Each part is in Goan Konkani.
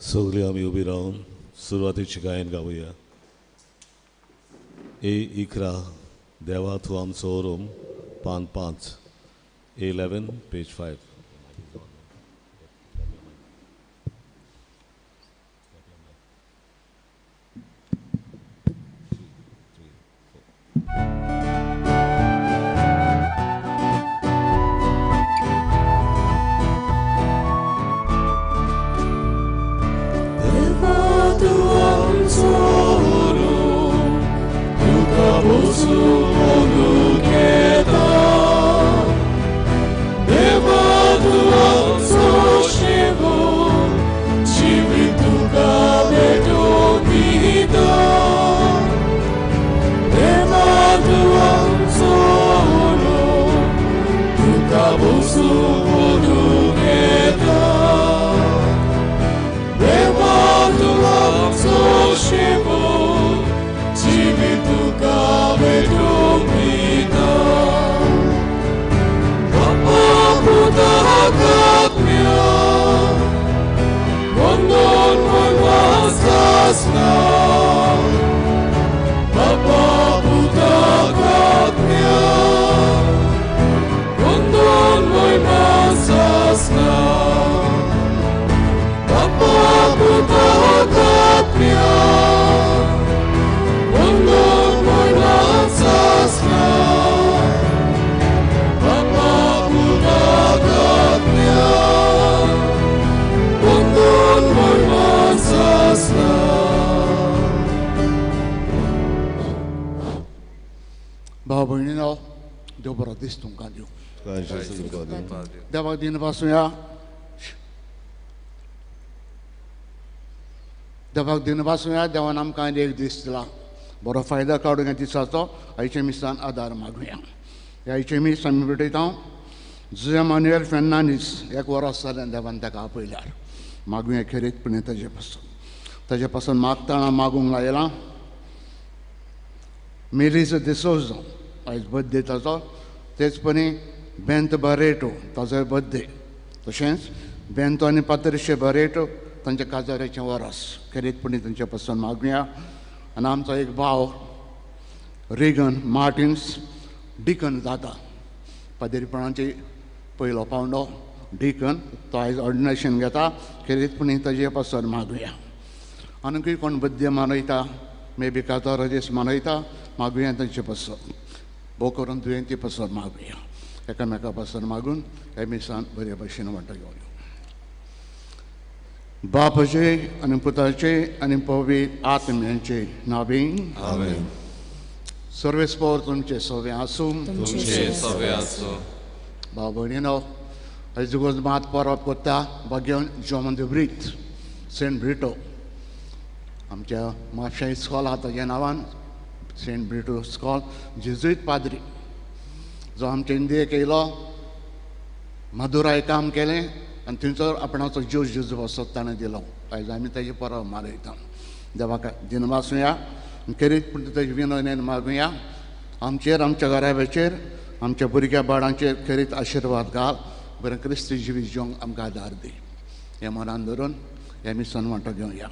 सगळीं आमी उबी रावन सुरवातेची गायन गावया. ए 11 देवा तूं आमचो ओरोम, पान 5, A11 page 5. भाव भयणीनो, देव बरो दीस तुमकां दिवं. देवाक दिन पासूया, देवाक दिन पासूया. देवान आमकां एक दीस दिला, बरो फायदो काडूंक ह्या दिसाचो. आयच्या मिसान आदार मागुया. ह्या आयचे मीस आमी भेटयता जुझे मानुएल फेर्नांडीस. एक वरस जालें देवान ताका आपयल्यार. मागुया खेरीतपणे ताजे पासून, ताजे पासून मागतना मागूंक लायलां. मेरीज डिसोजो आयज बड्डे ताचो, तेचपणी बेंत बारेटो ताजोय बड्डे, तशेंच बेंतो आनी पात्रिशे बारेटो तांच्या काजाराचें वरस. खेरीतपणी तांचे पासून मागुया. आनी आमचो एक भाव रिगन मार्टिन्स डिकन जाता, पादेरीपणाचे पयलो पावंडो डिकन, तो आयज ऑर्डिनेशन घेता. खेरीतपणी ताजे पासून मागुया. आनीकूय कोण बड्डे मनयता, मे बी काजार दीस मनयता, मागुया तांचे पासून. भोव करून दुयेंती पासून मागुया. एकामेका पासून मागून हे मिसान बरे भशेन वांटो घेवया. बापाचे आनी पुताचे आनी पवित्र आत्म्यांचे नावी. आमेन. सर्वेस्पोर तुमचे सवे आसूं. भाव भयणीनो, आयज मात परब कोत्ता भाग्यन जॉमन the ब्रीत सेंट ब्रिटो. आमच्या म्हापशा इस्कॉल आहा ताज्या नांवान सेंट ब्रिटो इस्कॉल. जेजुईत पाद्री जो आमच्या इंडियेक येयलो, मदुराय काम केलें आनी थंयसर आपणाचो जीव जेजू वसत ताणें दिलो. आयज आमी ताजी परब मारयता. देवाक दिनवासुया, खेरीत पूण ताजी विनवणेन मागुया. आमचेर, आमच्या घराब्याचेर, आमच्या भुरग्या बाळांचेर खेरीत आशिर्वाद घाल. बरें क्रिस्ती जिवीत जिवंक आमकां आदार दी. हें मनान धरून हें मिसान वांटो घेवया.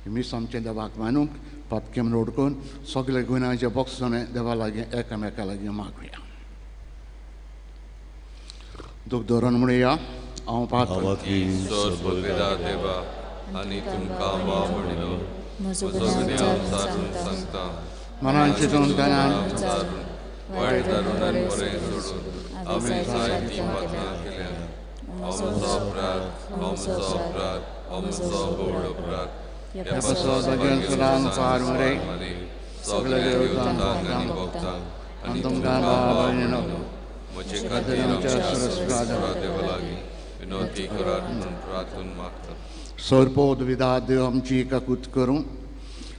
मीस आमचें देवाक मानूंक पातकेम रोडकून सगळे गुन्यांचे बोगसणे देवा लागीं एकामेका लागीं मागुया. दूख धरून म्हणुया, हांव पातकी देवा आनी तुमकां भाव म्हणिलो, म्हजो गुन्यांव सांगता, मनान चिंतून तनान वायट धरून आनी बरें सोडून हांवें जायतीं पातकां केल्यांत. हो म्हजो अपराध, हो म्हजो अपराध, हो म्हजो व्हड अपराध. सगळे देवतांक आनी भक्तांक आनी तुमकां भाव भयणीनो, म्हजे खातीर आमच्या देवा लागीं विनवती करात म्हणून प्रार्थून मागता. सरपोद विदा देव आमची काकूत करूं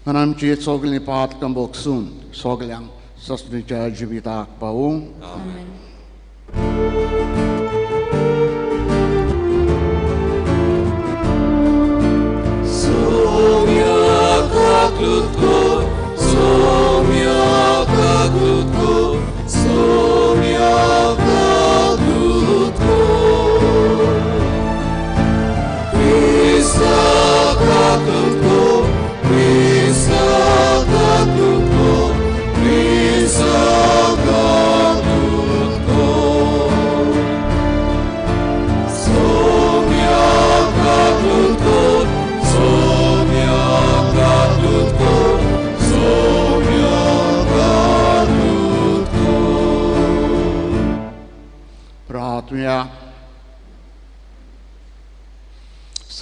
आनी आमची सगळीं पातकां भोगसून सगल्यांक ससणीच्या जिविताक पावूं. आमेन. Krista.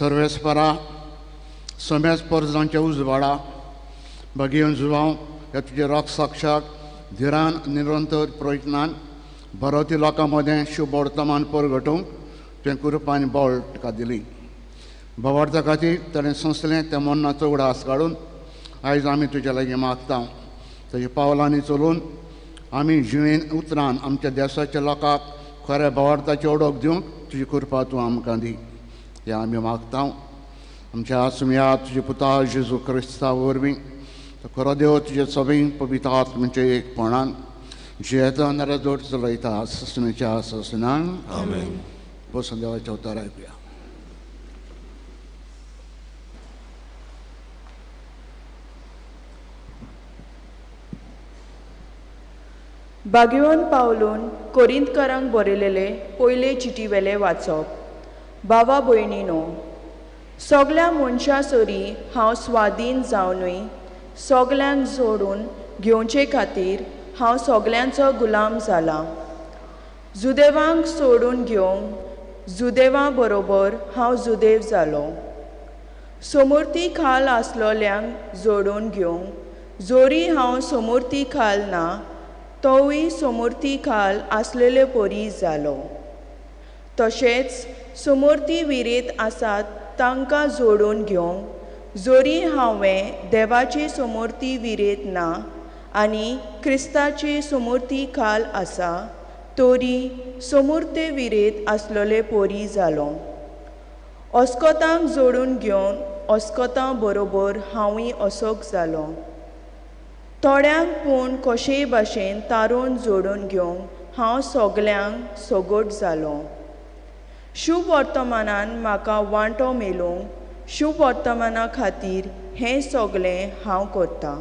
सर्वेस्परा समेज परजांच्या उजवाडा बागेवन जुवांव ह्या तुज्या रोग साक्षाक धिरान निरंतर प्रयत्नान भरती लोकां मदें शुभ वर्तमान परगटूंक तुवें कृपा आनी बळ तुका दिली. भावार्था खातीर ताणें सोंसलें त्या मरणाचो उडास काडून आयज आमी तुज्या लागीं मागता. ताच्या पावलांनी चलून आमी जिणेन उतरान आमच्या देशाच्या लोकांक खऱ्या भावार्थाची ओळख दिवंक तुजी कृपा तूं आमकां दी. ह्या आमी मागता आमच्या आसुया तुजे पुता जेजू क्रिस्ता वरवीं. खरो देव तुजे सगळीं पवित्र आत्म्याचे एकपणान जियेता नाल्यार जोड चलयता ससनेच्या ससनान. आमेन. बसून देवाच्या उतर आयकुया. बागेवन पावलून कोरिंतकारांक बरयलेले पयले चिटीवेले वाचप. बाबा भयणीनो, सगल्या मनशां सरी हांव स्वाधीन जावनूय सगल्यांक जोडून घेवचे खातीर हांव सगल्यांचो गुलाम जाला. जुदेवांक सोडून घेवंक जुदेवां बरोबर हांव जुदेव जालो. समूर्ती खाल आसलोल्यांक जोडून घेवंक जोरी हांव समूर्ती खाल ना तोवूय समूर्ती खाल आसलेले परी जालो. तशेंच समूर्ती विरेत आसात तांकां जोडून घेवंक जोरी हांवें देवाची समूर्ती विरेत ना आनी क्रिस्ताची समूर्ती खाल आसा तरी समूर्ते विरेत आसलेले परी जालो. अस्कतांक जोडून घेवन अस्कतां बरोबर हांवूय असोक जालो. थोड्यांक पूण कशेय भाशेन तारून जोडून घेवंक हांव सगल्यांक सगट जालो. शुभ वर्तमानान म्हाका वांटो मेळूंक शुभ वर्तमाना खातीर हें सगलें हांव करतां.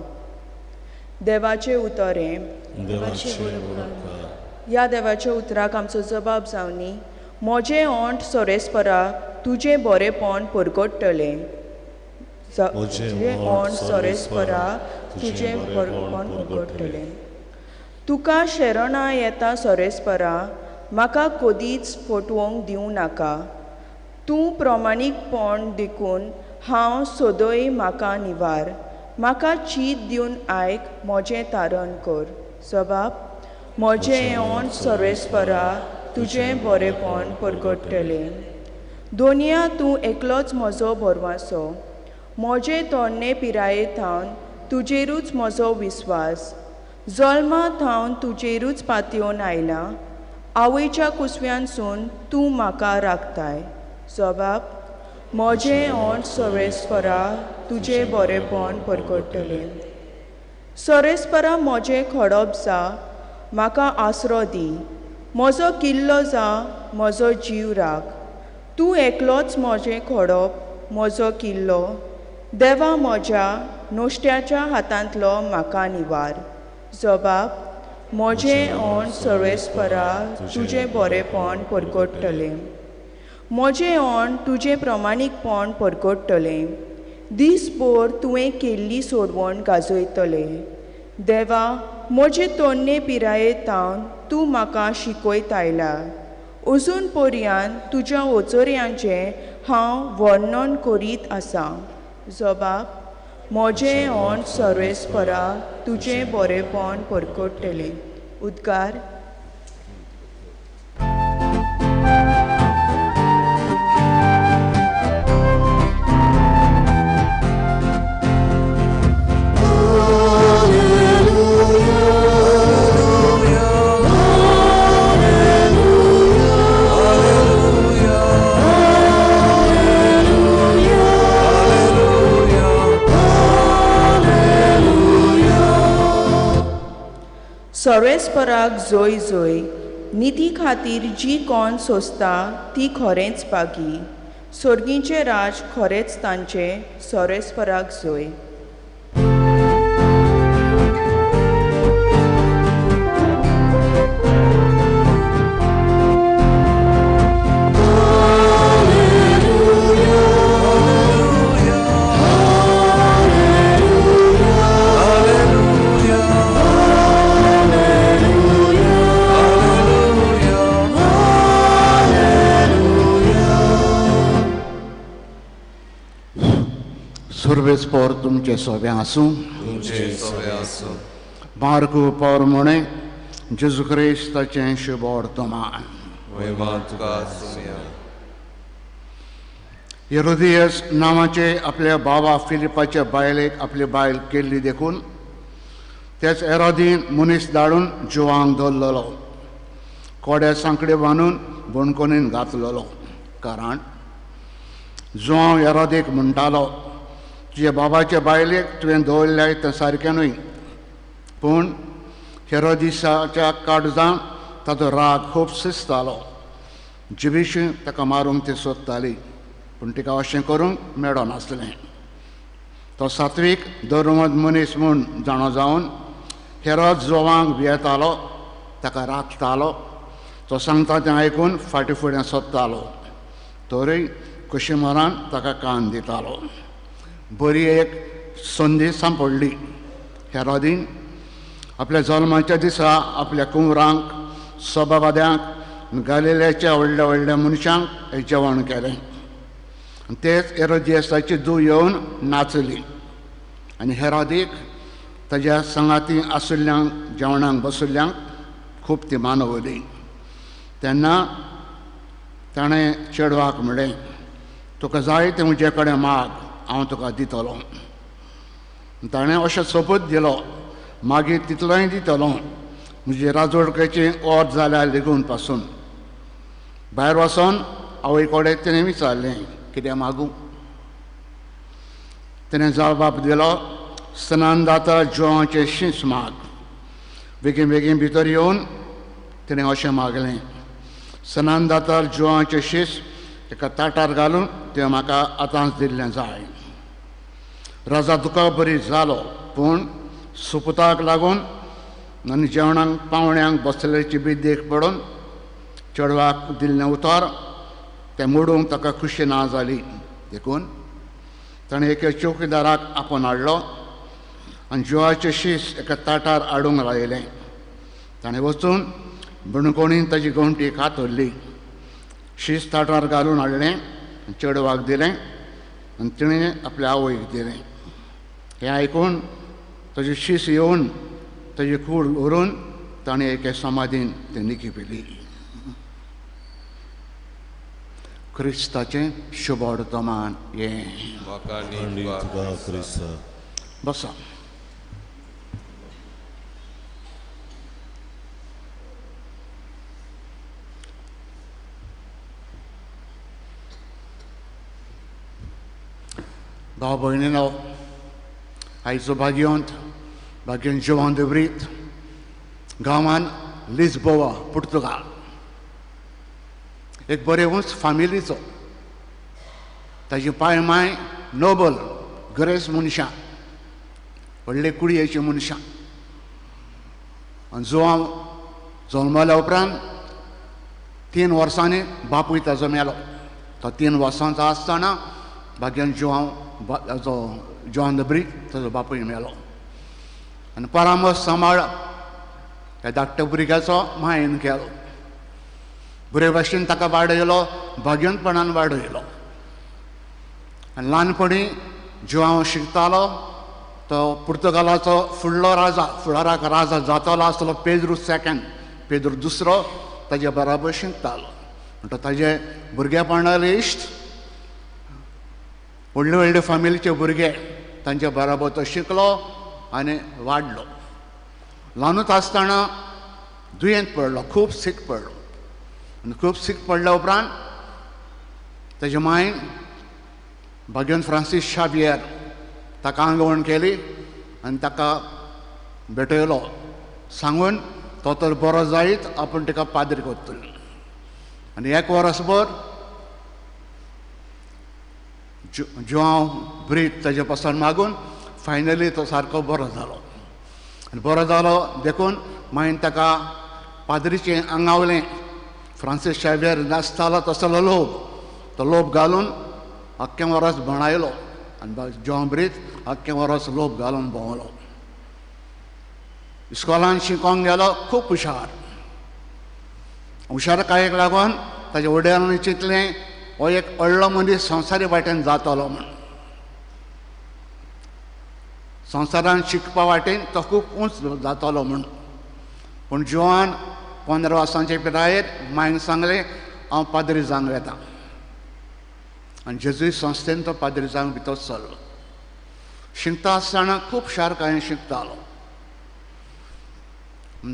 देवाचें उतर हें. ह्या देवाच्या उतराक आमचो जबाब जावनी. म्हजें ओंठ सोरेस्परा तुजें बरेंपण परगट्टलें. म्हजें ओंठ सोरेस्परा तुजें बरेंपण परगट्टलें. तुका शरणां येता सोरेस्परा, म्हाका कदीच फटोवंक दिवं नाका. तूं प्रमाणीकपण देखून हांव सदय म्हाका निवार. म्हाका चीत दिवन आयक, म्हजें तारण कर. जबाब. म्हजें ओंठ सर्वेस्परा तुजें बरेंपण परगट्टलें. दोनया तूं एकलोच म्हजो भरवासो. म्हजे तरणे पिराये थावन तुजेरूच म्हजो विस्वास. जल्मा थावन तुजेरूच पातयेवन आयलां. आवयच्या कुसव्यानसून तूं म्हाका राखताय. जबाब. म्हजें ओंठ सर्वेस्परा तुजें बरेंपण परगट्टलें. सर्वेस्परा म्हजें खडप जा, म्हाका आसरो दी. म्हजो किल्लो जा, म्हजो जीव राख. तूं एकलोच म्हजें खडप, म्हजो किल्लो. देवा म्हज्या नोश्ट्याच्या हातांतलो म्हाका निवार. जबाब. म्हजें ओंठ सर्वेस्परा तुजें बरेंपण परगट्टलें. म्हजें ओंठ तुजें प्रमाणीकपण परगट्टलें. दीसभर तुवें केल्ली सोडवण गाजयतलें. देवा म्हजे तरणे पिराये थावन तूं म्हाका शिकयत आयला. अजून पर्यंत तुज्या ओचोऱ्यांचें हांव वर्णन करीत आसा. जबाब. म्हजें ओंठ सर्वेस्परा तुजें बरेंपण परगट्टलें. उद्गार. सर्वेस्पराक जोय जोय. निती खातीर जी कोण सोंसता ती खरेंच बागी. सोर्गीचें राज खरेंच तांचें. सर्वेस्पराक जोय. सुरवेस पोर तुमचे सोबे आसूं. तुमचे सोबे आसूं. मार्कू पोर म्हणे जेजू क्रिस्ताचें शुभ वर्तमान. महिमा तुका आसूं. हेरोदियस नांवाचे आपल्या बाबा फिलिपाच्या बायलेक आपली बायल केल्ली देखून तेच हेरोदीन मनीस धाडून जुवांक धरलेलो, कोड्या सांकडे बांदून बणकोनीन घातलेलो. कारण जुवांव हेरोदीक म्हणटालो, तुज्या बाबाच्या बायलेक तुवें दवरल्याय तें सारकें न्हय. पूण हेरोदिसाच्या काळजान ताचो राग खूब शिजतालो. जिबीशी ताका मारूंक ती सोदताली, पूण तिका अशें करूंक मेळनासलें. तो सात्वीक धर्मद मनीस म्हूण जाणो जावन हेरोद जोवांक भियेतालो, ताका राखतालो. तो सांगता तें आयकून फाटीं फुडें सोदतालो, तरूय कशी मरान ताका कान दितालो. बरी एक संदी सांपडली. हेरोदीन आपल्या जल्माच्या दिसा आपल्या कुंवरांक, सभावाद्यांक, गालिल्याच्या व्हडल्या व्हडल्या मनशांक जेवण केलें. तेच हेरोदियसाची धूव येवन नाचली आनी हेरोदीक ताज्या सांगाती आशिल्ल्यांक, जेवणाक बशिल्ल्यांक खूब ती मानवली. तेन्ना ताणें चेडवाक म्हणलें, तुका जाय तें म्हजे कडेन माग, हांव तुका दितलो. ताणें अशें सोपूत दिलो, मागीर तितलोय दितलो म्हजी राजवडकेची ओत जाल्यार लेगून पासून. भायर वचोन आवय कडेन तिणें विचारलें, कितें मागूं? तिणें जवाब दिलो, स्नानदाता जुवांचें शींच माग. बेगीन बेगीन भितर येवन तिणें अशें मागलें, स्नानदाता जुवांचें शींच एका ताटार घालून तें म्हाका आतांच दिल्लें जाय. राजा तुका बरी जालो, पूण सुपुताक लागून आनी जेवणाक पावण्यांक बसल्याची बी देख पडून चेडवाक दिल्लें उतर तें मोडूंक ताका खुशी ना जाली. देखून ताणें एके चौकीदाराक आपोवन हाडलो आनी जिवाचें शीस एका ताटार हाडूंक लायलें. ताणें वचून बणकोणीन ताजी गंवटी कातरली, शीस ताटार घालून हाडलें, चेडवाक दिलें आनी तिणें आपल्या आवयक दिलें. हें आयकून ताजी शीस येवन ताजी कूड व्हरून ताणें एके समाधीन तें निकी पिली. क्रिस्ताचें शुभ वर्तमान हें. बसा. भाव भयणीनो, आयचो भाग्यवंत भाग्यवंत जुवान देवरीत, गांवान लिस्बोवा, पुर्तुगाल. एक बरे उंच फामिलीचो. ताजी पाय माय नोबल गरेज मनशां, व्हडले कुडयेची मनशां. आनी जुवांव जल्मल्या उपरांत 3 वर्सांनी बापूय ताजो मेलो. तो 3 वर्सांचो आसतना भाग्यान जुवांव ताजो जुवान दब्रीक ताजो बापूय मेलो. आनी परामर्श सांबाळ ह्या धाकट्या भुरग्याचो मायेन केलो. बरे भाशेन ताका वाडयलो, भाग्यंतपणान वाडयलो. आनी ल्हानपणी जुवांव शिकतालो तो पुर्तुगालाचो फुडलो राजा, फुडाराक राजा जातलो आसलो पेद्रू सेकंड, पेद्रू दुसरो, ताजे बराबर शिकतालो. म्हणटा ताजे भुरगेपणाले इश्ट व्हडले व्हडले फामिलीचे भुरगे तांचे बराबर तो शिकलो आनी वाडलो. ल्हानूच आसतना दुयेंत पडलो, खूब सीक पडलो. आनी खूब सीक पडल्या उपरांत ताजे मायन भाग्यवंत फ्रांसीस शावियर ताका आंगवण केली आनी ताका भेटयलो, सांगून तो तर बरो जायत आपूण ताका पाद्री करतलो. आनी 1 वर्सभर जुवांव ब्रीद ताजे पासून मागून फायनली तो सारको बरो जालो. आनी बरो जालो देखून मागीर ताका पाद्रीचें आंगावलें. फ्रांसीस शावियर नाचतालो तसलो लोब, तो लोब घालून आख्खें वरस भणायलो आनी जुवांव ब्रीद आख्खें वरस लोब घालून भोंवलो. इस्कॉलान शिकोंक गेलो, खूब हुशार. हुशारकायेक लागून ताज्या वडिलांनी चिंतलें हो एक व्हडलो मनीस संवसारी वाटेन जातलो म्हूण. संवसारान शिकपा वाटेन तो खूब उंच जातलो म्हूण. पूण जुवान 15 वर्सांचे पिरायेर मायन सांगलें हांव पाद्री जावंक वेता आनी जेजुईत संस्थेन तो पाद्री जावंक भितर सरलो. शिकता आसतना खूब शारकायेन शिकतालो.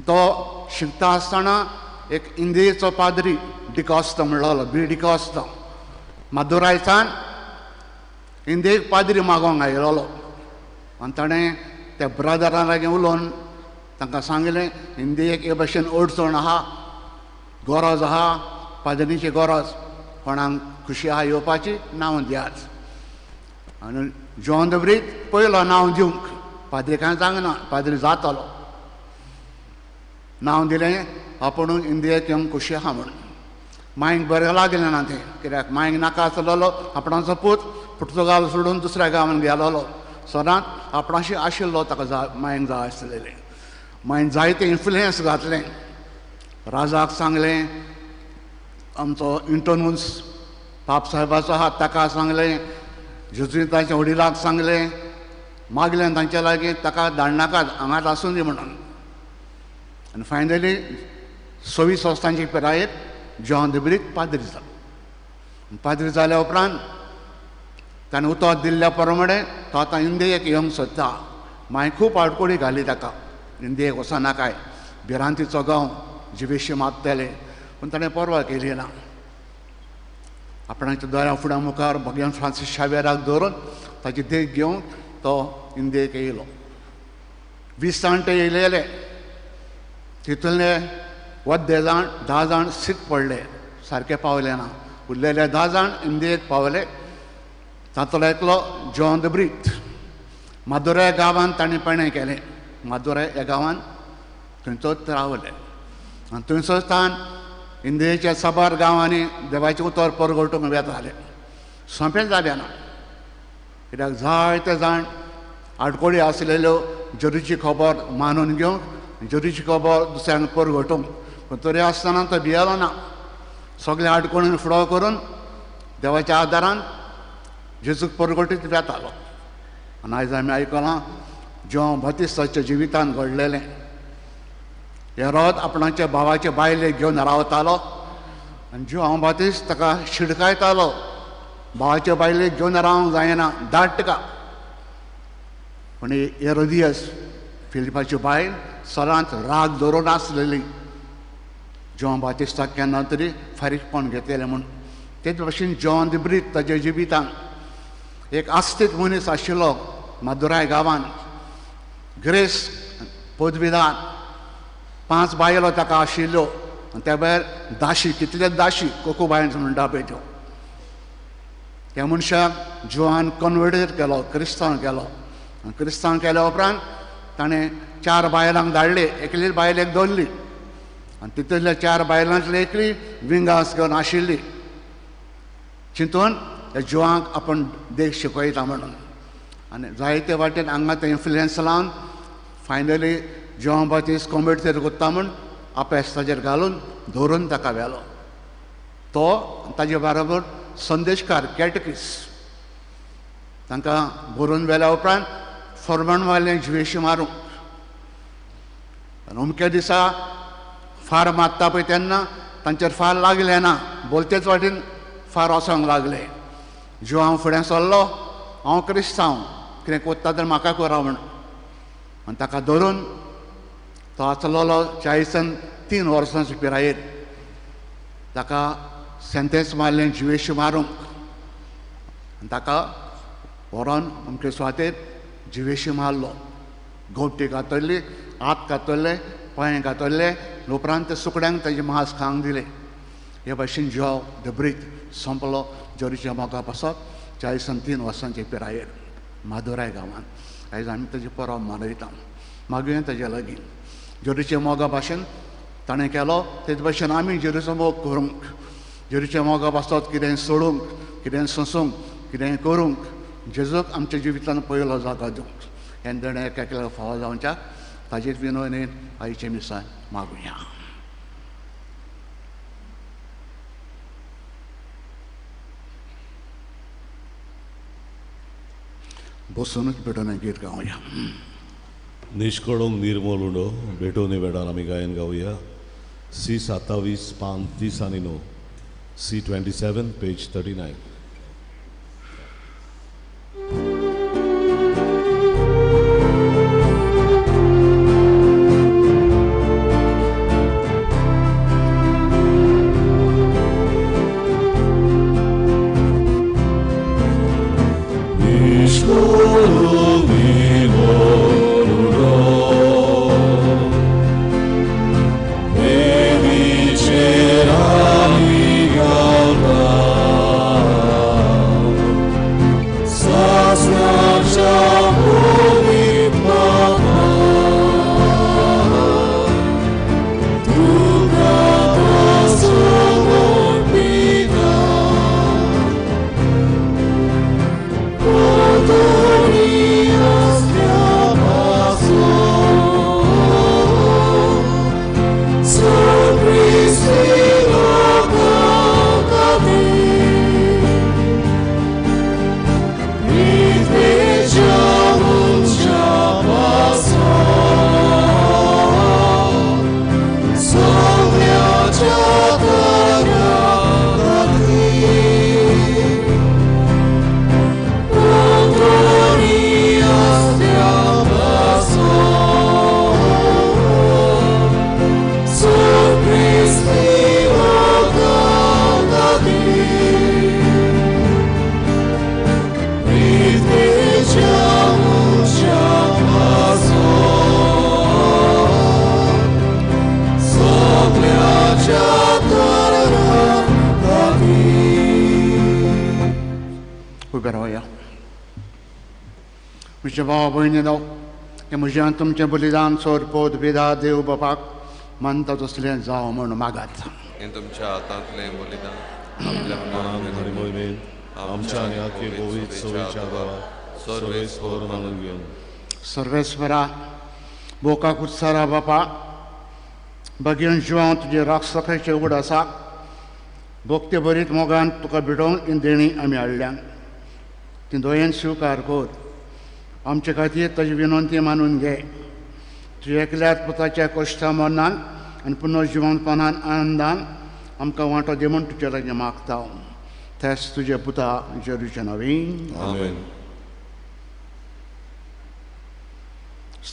तो शिकता आसतना एक इंदियेचो पाद्री डिकॉस्ता म्हणलो, बी डिकॉस्ता, मादुरायसान इंदियेक पाद्री मागोंक आयलोलो आनी ताणें त्या ब्रदरां लागीं उलोवन तांकां सांगलें इंदियेक हे भशेन अडचण आहा, गरज आहा, पाद्रीची गरज, कोणाक खुशी आहा येवपाची नांव दियात. आनी जॉन दब्रीत पयलो नांव दिवंक पाद्री कांय सांगना, पाद्री जातलो. नांव दिलें आपूण इंदियेक येवंक खुशी आहा म्हूण. मांयक बरें लागलें ना तें, कित्याक मांयक नाका आसलेलो आपणाचो पूत पुर्तुगाल सोडून दुसऱ्या गांवान गेलोलो, सदांच आपणाशी आशिल्लो ताका जा मांयक जाय आसलेलें. मांयन जायतें इन्फ्लुयन्स घातलें, राजाक सांगलें, आमचो इंटोनूस पाप साहेबाचो आहा ताका सांगलें, जेजुईताच्या वडिलाक सांगलें, मागलें तांच्या लागीं ताका धाडनाकात हांगाच आसूं दी म्हणून. आनी फायनली 26 वर्सांची पिरायेर जॉन दिब्रीत पाद्री जालो. पाद्री जाल्या उपरांत ताणें उतर दिल्ल्या प्रमाणे तो आतां इंदियेक येवंक सोदता. मागीर खूब आडकोळी घाली ताका, इंदियेक वचनाकाय, भिरांतीचो गांव, जिवेशी मारतले, पूण ताणें पर्वा केली ना. आपणाच्या दोळ्या फुड्या मुखार भगवान फ्रांसीस शावेराक दवरून ताची देख घेवन तो इंदियेक येयलो. 20 जाण ते येयलेले, तितूंतले वद्दे जाण 10 जाण सीक पडले, सारके पावले ना. उरलेले 10 जाण इंदियेक पावले. तातूंतलो एकलो जॉन दब्रीत. मादुराय गांवांत ताणें पेणें केलें, मादुराय ह्या गांवांत थंयचोच रावले आनी थंयसर तान इंदियेच्या साबार गांवांनी देवाचें उतर परगटूंक वेताले. सोंपें जालें ना, कित्याक जायते जाण आडकोळी आसलेल्यो जेरूची खबर मानून घेवंक, जेरूची खबर दुसऱ्यांक परगटूंक, पूण तरी आसतना तो भियेलो ना. सगळे आडकोळीन फुडो करून देवाच्या आदारान जेजूक परगटीत वेतालो. आनी आयज आमी आयकलां जुआंव बातिस्ताच्या जिवितान घडलेलें. हेरोद आपणाच्या भावाचे बायलेक घेवन रावतालो आनी जुआंव बातिस्त ताका शिडकायतालो, भावाचे बायलेक घेवन रावंक जायना, धाड ताका. पूण हेरोदियस फिलिपाची बायल सदांच राग धरून आसलेली, जुआंव बातिस्ताक केन्ना तरी फारीकपण घेतलेलें म्हूण. तेच भशेन जॉन दिब्रीत ताच्या जिवितान एक आस्तीक मनीस आशिल्लो मादुराय गांवान, ग्रेस पदवीदार, 5 बायलो ताका आशिल्ल्यो आनी त्या भायर दाशी, कितले दाशी कोको बायन्स म्हणटा पळय त्यो. त्या मनशाक जुआन कन्वर्टेड केलो, क्रिस्तांव केलो. आनी क्रिस्तांव केल्या उपरांत ताणें 4 बायलांक धाडले, एकली बायलेक दवरली आनी तितूंतल्या 4 बायलांतली एकली विंगास घेवन आशिल्ली, चिंतून ह्या जुआंक आपूण देख शिकयता म्हणून. आनी जायते वाटेन हांगा तें इन्फ्लुयन्स लावन फायनली जुआंव बातिस्त कॉम्पिटिटर कोत्ता म्हूण अपेस ताजेर घालून धरून ताका व्हेलो. तो ताजे बरोबर संदेशकार कॅटकीस तांकां भरून व्हेल्या उपरांत फॉर्मण मारलें जिवेशी मारूंक. आनी अमक्या दिसा फार मारता पळय तेन्ना तांचेर फार लागलें ना, बोलतेच वाटेन फार वचोंक लागले. जुआंव फुडें सरलो, हांव क्रिस्तांव, कितें कोत्ता तर म्हाका कोरा म्हूण. आनी ताका धरून तो आसलेलो 43 वर्सांचे पिरायेर, ताका सेंटेन्स मारलें जिवेशी मारूंक आनी ताका व्हरोन अमके सुवातेर जिवेशी मारलो. गोपटी कातरली, हात कातरले, पांय कातरले, उपरांत त्या सुकड्यांक ताजें मांस खावंक दिलें. हे भशेन जुआंव दब्रीत सोंपलो जेरूच्या मोगा पासत 43 वर्सांचे पिरायेर मादुराय गांवांत. आयज आमी ताजी परब मनयता, मागुया ताजे लागीं. जेरूच्या मोगा भाशेन ताणें केलो तेच भशेन आमी जेरूचो मोग करूंक, जेरूच्या मोगा पासत कितें सोडूंक, कितें सोंसूंक, कितें करूंक, जेजूक आमच्या जिवितान पयलो जागो दिवंक हें देणें एक एकल्याक फावो जावच्या ताजेच विनवणेन आयचें मिसां मागुया. बसूनच भेटोवन गीत गावया. निष्कळूंक निर्मोल उंडो भेटोवणी वेळार आमी गायन गावया. सी 27 पान 30 आनी 9, C 27 page 39. म्हज्या भाव भयणीनो, हें म्हजें तुमचें बलिदान सोरपोत वेदा देव बापाक मानता तसलें जावं म्हूण मागात. हें तुमच्या हातांतलें बलिदान आपल्या मनान आमच्या आनी आख्खे पवित्र सभेच्या देवाक सर्वेस्पर मानून घेवन. सर्वेस्परा बोकाक उत्सारा बापा बगेन जिवां तुजे राक्षसाचें उगड आसा भोक्ते बरीत मोगान तुका भेटोवंक ही देणी आमी हाडल्यान ती दोयेन स्विकार कर. आमचे खातीर ताजी विनंती मानून घे. तुज्या एकल्याच पुताच्या कश्टा मरणान आनी पुनर्जिवनपणान आनंदान आमकां वांटो दी म्हूण तुजे लागीं मागता. तेच तुजे पुता जेरूच्या नांवान आमेन.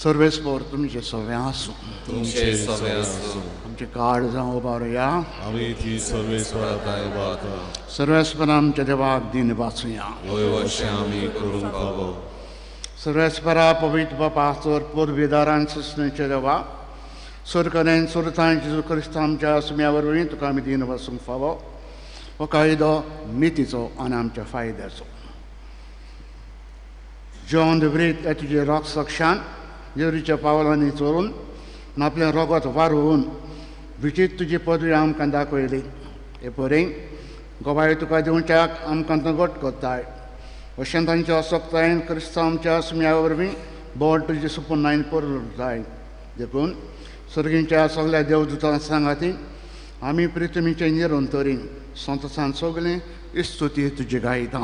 सर्वेस्पर तुमचे सगळें आसूं. तुमचे सगळें आसूं. आमचे काळ जावं उबारुया. आमी ती सर्वेस्परा थंय उबारता. सर्वेस्पर आमच्या देवाक दिन वाचुया. वय वर्षां आमी करूंक फावो. सर्वेस्परा पवित्र बापा चोर पुर्विदारान सुचण्याचे देवा सुरकरेन सुरतान जेजू क्रिस्त आमच्या सुम्या वरवीं तुका आमी दिन वाचूंक फावो. हो कायदो नितीचो आनी आमच्या फायद्याचो. जेवण दवरीत हे तुजे रोग सक्षान जेरूच्या पावलांनी चोरून आनी आपलें रोगत वारोवन विचीत तुजी पदवी आमकां दाखयली. हे परी गोवाय तुका दिवच्याक आमकां गट करताय. अशें तांच्या असक्तायेन क्रिस्त आमच्या सुम्या वरवीं बोट तुजी सुपुन्नायन परजाय. देखून सर्गींच्या सगल्या देवदूतां सांगाती आमी प्रितमीचे निरंतरी संतसान सगळें इस्तुती तुजी गायता.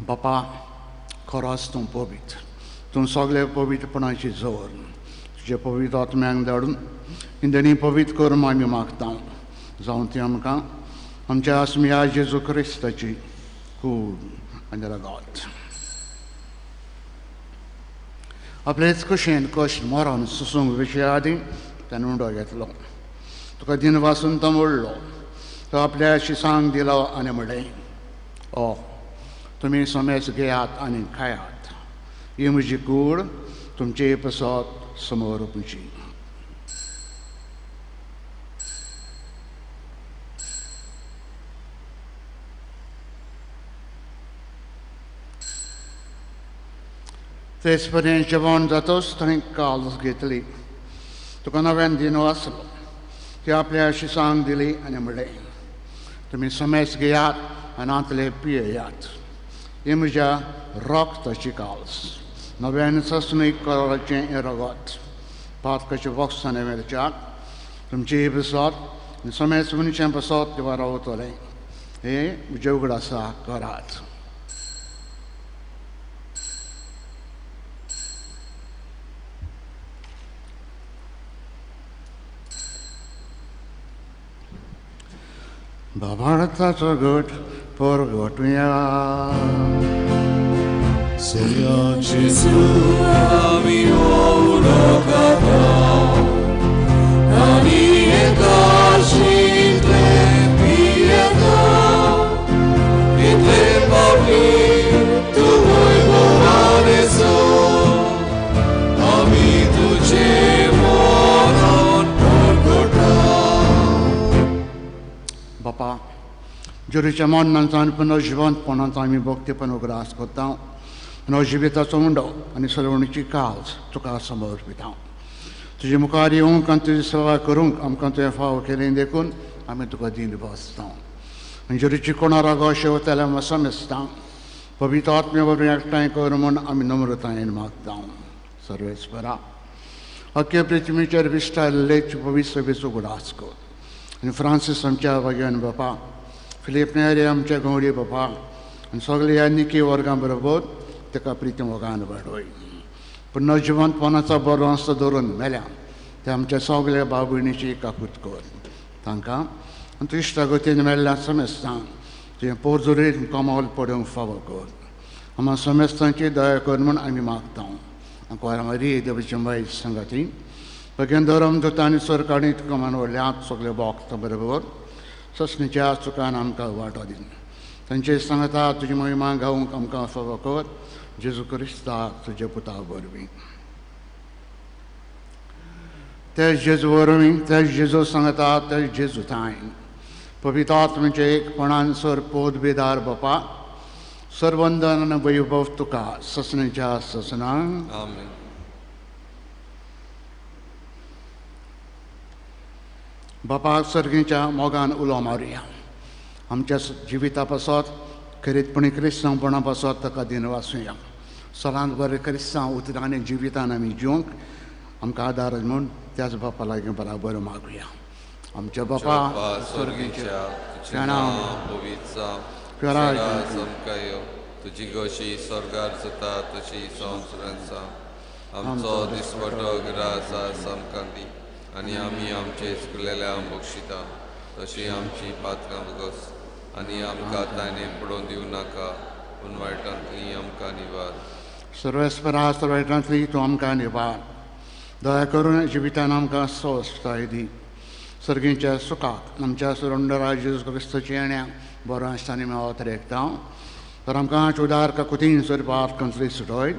बापा खरोच तूं पवित्र, तूं सगळे पवित्रपणाची जोर तुजे पवित्र आत्म्यांक धाडून इंदणी पवित्र करून आमी मागता. जावं ती आमकां आमच्या आसमिया जेजू क्रिस्ताची कूड आनी रगत. आपलेच कशेन कश्ट मरण सुसूंक विशया आदीं ताणें उंडो घेतलो. तुका दिन वासून तो मोडलो. तो आपल्या शिसांक दिलो आनी म्हणलें, ओ तुमी समेज घेयात आनी खायात. ही म्हजी कूड तुमचे पासत समर्पची. तेच पर्यंत जेवण जातोच थंय काल घेतली. तुका नव्यान दिनो आसलो. ती आपल्या शिसांक दिली आनी म्हणलें, तुमी समेस घेयात आनी आंतले पियेयात. ही म्हज्या रक्ताची काल्स, नव्यान ससणीक कराचें हें रगत पातकाचे वखसाने मेळच्याक तुमची बसत आनी समेस मनशां बसत देवा रावतलें. हें म्हजें उगडासा करात. बाबार्थाचो गट परगटुया. सोम्या जेजू आमी उडोवता आनी एकाशींतले पियेता इतले पापी तुवय भोवानेसो आमी तुजे मरण परगटा. बापा, जेरूच्या मरणाचो आनी पुनर्जिवंतपणाचो आमी भक्तीपण उगडास करता. नवजिविताचो उंडो आनी सलवणीची काज तुका समर्पिता. तुजे मुखार येवंक आनी तुजी सेवा करूंक आमकां तुवें फावो केलें देखून आमी तुका दीन बसता. आनी जेरूची कोणा रागो शेवतल्या समजता पवित्र आत्म्या वरवीं एकठांय कर म्हूण आमी नम्रतायेन मागता. सर्वेस्परा, अख्खे पृथ्वीचेर विस्तारिल्ले पवित्र सभेचो उगडास कर. आनी फ्रांसीस आमच्या भाग्यान बापा, फिलीप नेरी आमच्या गौडी बापा आनी सगळे ह्या निकी वर्गां बरोबर ताका प्रिती मोगान वाडोय. पुनर्जिवंतपणाचो बरो आसतो धरून मेल्या ते आमच्या सगल्या भाव भयणीची काकूत कर. तांकां आनी तुज्या इश्टागतीन मेल्ल्या समेस्तांक तुजें पोरजुरीत कमल पडूंक फावो कर. आमकां समेस्तांची दया कर म्हूण आमी मागता. आंकवार मारी देवाची वायट संगाती भगेन धरम दुता आनी सरकारांनी तुका मानवल्यात सगळे भोगता बरोबर ससणीच्या चुकान आमकां वांटो दी. तांचे सांगता तुजी महिमा गावंक आमकां फावो कर. जेजू क्रिस्ता तुजे पुता वरवीं. ते जेजू वरवीं, ते जेजू सांगता, ते जेजू थांय पवित्र आत्म्याचे एकपणान सर पोदबेदार बापा, सर्वंदन आनी वैभव तुका ससणीच्या ससनांक. आमेन. बापाक सर्गीच्या मोगान उलो मारुया. आमच्या जिविता पासत खेरीतपणी क्रिस्तांवपणा पासत ताका दिन वाचुया. सदांच बरें क्रिस्तांव उतरांनी जिवितान आमी जिवंक आमकां आदार म्हूण त्याच बापा लागीं बराबर मागुया. आमच्या बापा स्वर्गीच्या, तुजें नांव पवित्र जावं, तुजें राज आमकां येवं, तुजी गोशी स्वर्गार जाता तशी संवसारांत जावं. आमचो दिसवटो ग्रास आज आमकां दी आनी आमी आमचे चुकलेल्यांक बक्षिता तशी आमची पात्रां बगस आनी आमकां ताणें पडोवन दिवं नाका पूण वायटांतली आमकां निवार. सर्वेस्परा, सर्वांतली तूं आमकां निवार. दया करून जिवितान आमकां स्वस्थताय दी. सर्गीच्या सुखाक आमच्या सुरंडरा जेजू क्रिस्ताच्या येण्या बरो आसतना मेळत रेखता. तर आमकां उदार काकुतीन स्वरूपात कंतली सुटोय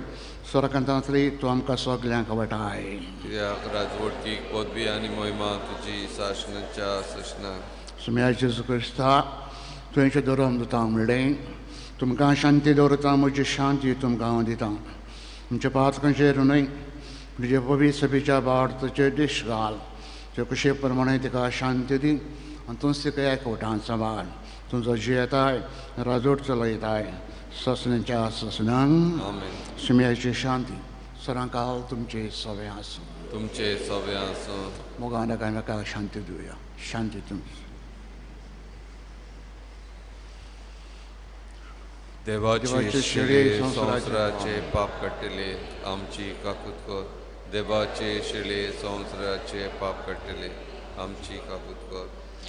स्वरकांतांतली तूं आमकां सगल्यांक वाटाय. कित्याक राजवटकी पदवी आनी महिमा तुजी सासणाच्या सासणाक. सुम्या जेजू क्रिस्ता, तुवें धरम दिता म्हणलें, तुमकां शांती दवरता, म्हजी शांती तुमकां हांव दिता. तुमच्या पातकांचेर न्हय तुजे पवित्र सभेच्या भारताचेर देश घाल. तुजे कुशे प्रमाणे तिका शांती दी आनी तूंच तिका एकवटान सांबाळ. तुमचो जियेताय राजवट चलयताय ससण्याच्या ससनांक. आमेन. सुम्याची शांती सदांकाल तुमचे सवे आसूं. तुमचे सवे आसूं. मोगान एकामेकाक शांती दिवया. शांती तुमची. देवाचे शिळे संवसाराचे पाप काडटले आमची काकूत कर. देवाचे शिळे संवसाराचे पाप काडटले आमची काकूत कर.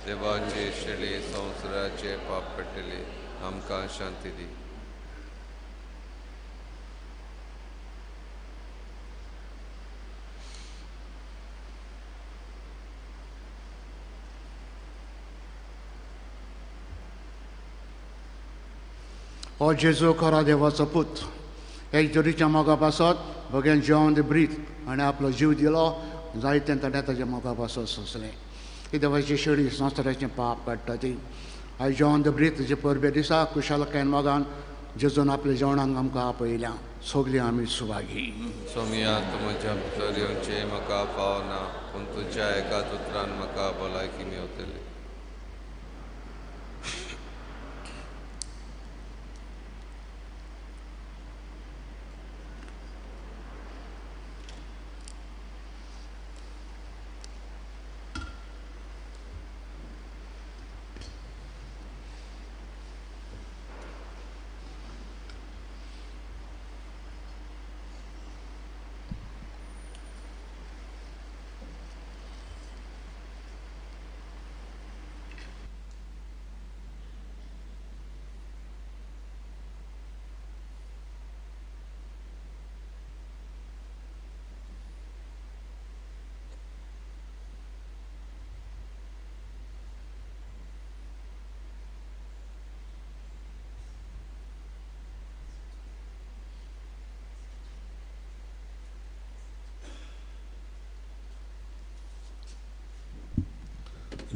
देवाचे शिळे संवसाराचे पाप काडटले आमकां शांती दी. हो जेजू खरा देवाचो पूत, एक जोडीच्या मोगा पासत भगेन जेवण ब्रीत आनी आपलो जीव दिलो जायतें ताणें ताज्या मोगा पासून सोंसलें. ही देवाची शेळी संवसाराचें पाप काडटा ती. आयज जेवण ब्रीत जे परबे दिसा कुशालकायेन मोगान जेजून आपल्या जेवणाक आमकां आपयल्या. सगळीं आमी सुभागी. सोमिया तूं म्हज्या भितर येवचें म्हाका फावना, पूण तुज्या एकाच उतरान म्हाका भलायकी मेवतली.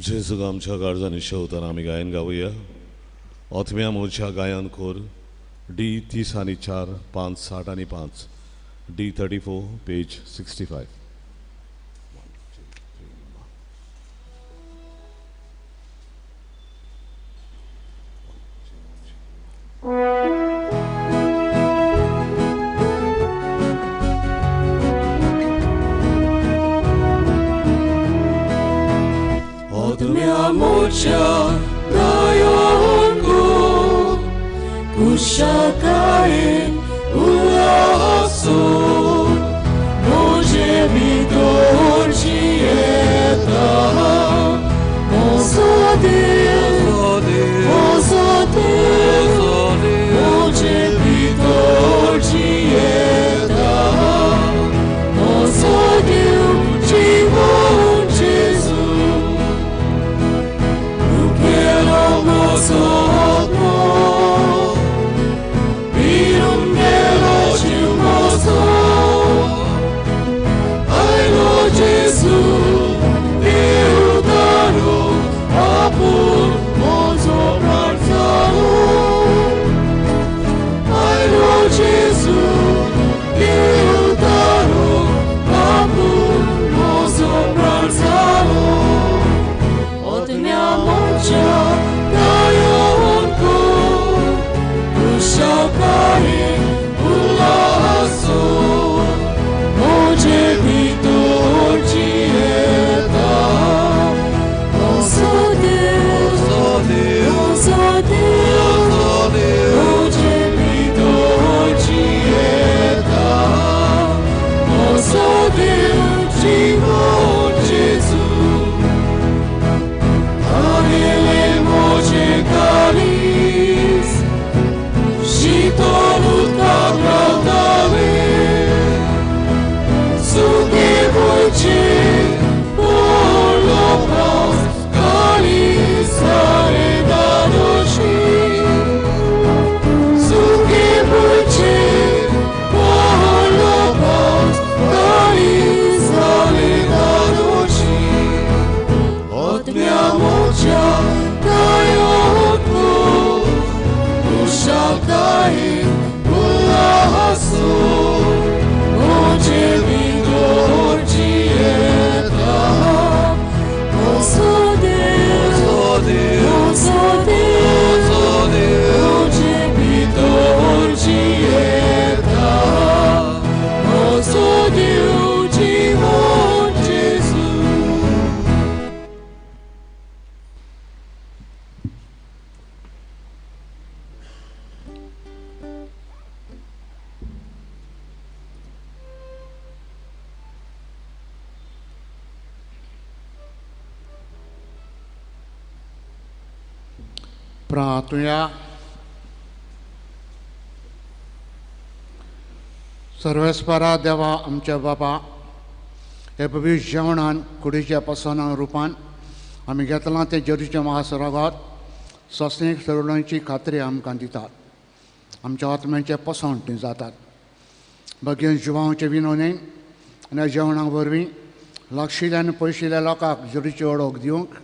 जेजूक आमच्या काळजांनी शेवताना आमी गायन गावया. ओथम्या मोच्या गायन कोर डी 30 आनी 4 5 60 आनी 5 D 34 page 65. प्रार्थुया. सर्वेस्परा देवा आमच्या बापा, हे पवित्र जेवणान कुडीच्या पसना रुपान आमी घेतलां तें जेजूच्या महासरोगात सस्नीक सरुणांची खात्री आमकां दितात. आमच्या आत्म्यांचे पसण ती जातात. भाग्यन जिवांचे विनोने आनी जेवणां वरवीं लागशिल्ल्या आनी पयशिल्ल्या लोकांक जरीची ओळख दिवंक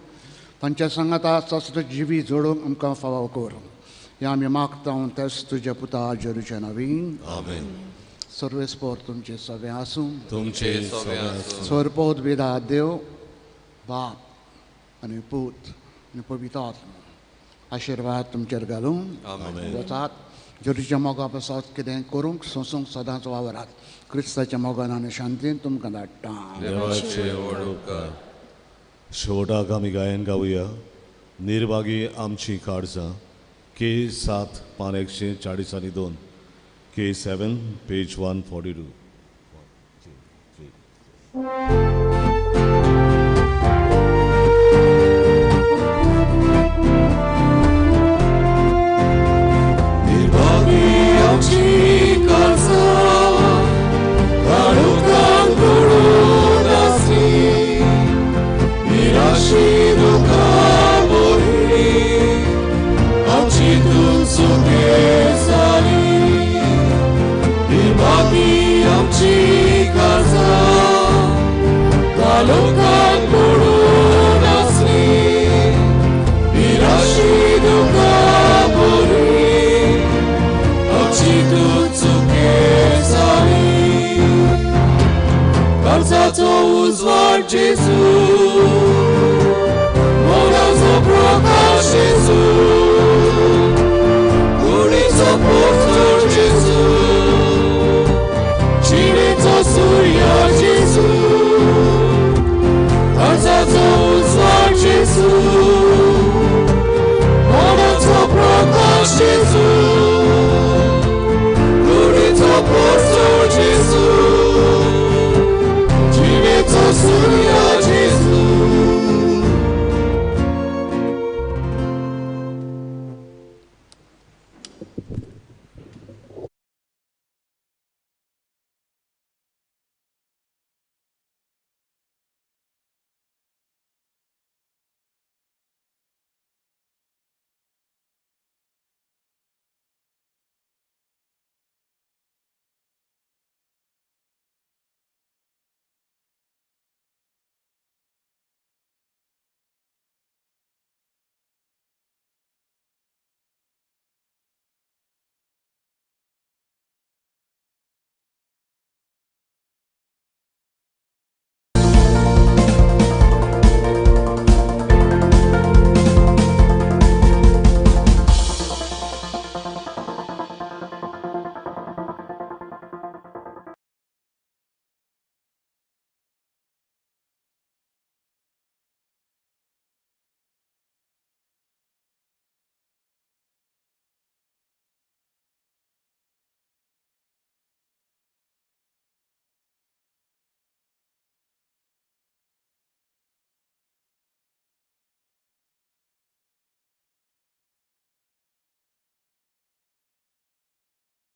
तांच्या सांगाता सस्त जिवी जोडूंक आमकां फावो कर. ह्या आमी मागता तेच तुज्या पुता जेरूच्या नांवीन. आमेन. सर्वेस्पोर तुमचे सगळें आसूं. तुमचे सगळें आसूं. स्वरपोत वेदा देव बाप आनी पूत आनी पवित्र आत्मा आशिर्वाद तुमचेर घालूं वचात. जेरूच्या मोगा पासत कितें करूंक सोंसूंक सदांच वावरात. क्रिस्ताच्या मोगान आनी शांतीन तुमकां धाडटा. देवाचे व्हड उपकार. शेवटाक आमी गायन गावया निर्भागी आमची काळजां के 7 पान 142, के 7 पेज 142. निर्भागी आमची काळजां काळोखांत पडून आसली निराशी दुखां भरली आमची तूं सुखे जाली. निर्भागी आमची काळजां काळोखांत पडून आसली निराशी दुखां भरली आमची तूं चुके जाली. काळजाचो उजवाड जेजू मोगाचो प्रकाश जेजू कुडीचो पोरजोड जेजू.